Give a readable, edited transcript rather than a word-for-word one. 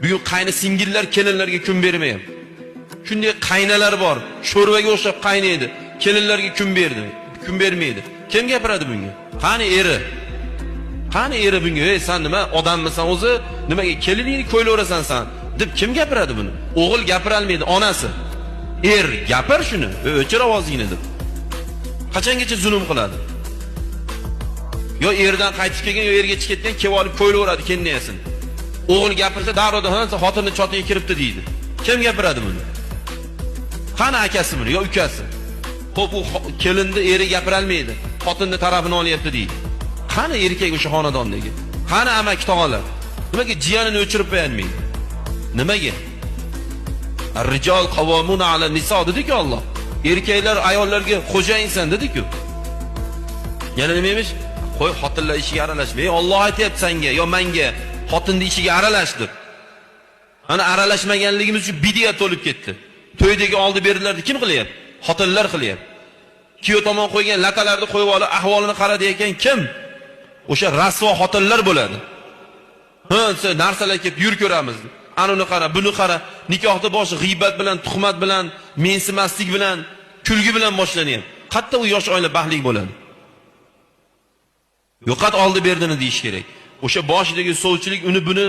Bugun qayni singillar kelinlarga kun bermayapti. Shunday qaynalar bor, sho'rvaga o'xshab qaynaydi. Kelinlarga kun berdi, kun bermaydi. Kim gapiradi bunga? Qani eri? Qani eri bunga? Ey, sen nima odammisan o'zi? Nimaga keliningni ko'ylaverasan san? Deb kim gapiradi buni? O'g'il gapirolmaydi, onasi. Er gapir shuni, o'chir ovozingni deb. Qachongacha zulm qiladi? Yo erdan qaytib kelgan, yo erga chiqib ketgan, kelib olib ko'ylaveradi kendayasin. O'g'il gapirsa darrov ha, xotinni chotiga kiribdi deydi. Kim gapiradi buni? Qani akasi buni yo ukasi? Xo'p, u kelinni eri gapirolmaydi. Xotinni tarafini olyapti deydi. Qani erkak o'sha xonadondagi? Qani amaki tog'alar? Nimaga jiyanini o'chirib qo'yolmaydi? Nimaga? Ar-rijol qawwamuna 'ala niso dedi-ku Alloh. Erkaklar ayollarga xo'jayinsan dedi-ku. Yana nima emish? Qo'y, xotinlar ishiga aralashma. Ey, Alloh aytyapti senga yo menga, xotinning ishiga aralash deb. Ana aralashmaganligimiz uchun bidiya to'lib ketdi. To'ydagi oldi berdilarni kim qilyapti? Xotinlar qilyapti. Kuyov tomon qo'ygan latalarni qo'yib olib, ahvolini qara deyotgan kim? O'sha rasvo xotinlar bo'ladi. Ha, desa, narsalar kelib yur ko'ramiz. Ana uni qara, buni qara. Nikohda boshi g'iybat bilan, tuhmat bilan, mensimaslik bilan, kulgi bilan boshlanyapti. Qayerda u yosh oila baxtli bo'ladi? Yo'qot oldi berdini deyish kerak. O'sha boshidagi sovchilik uni buni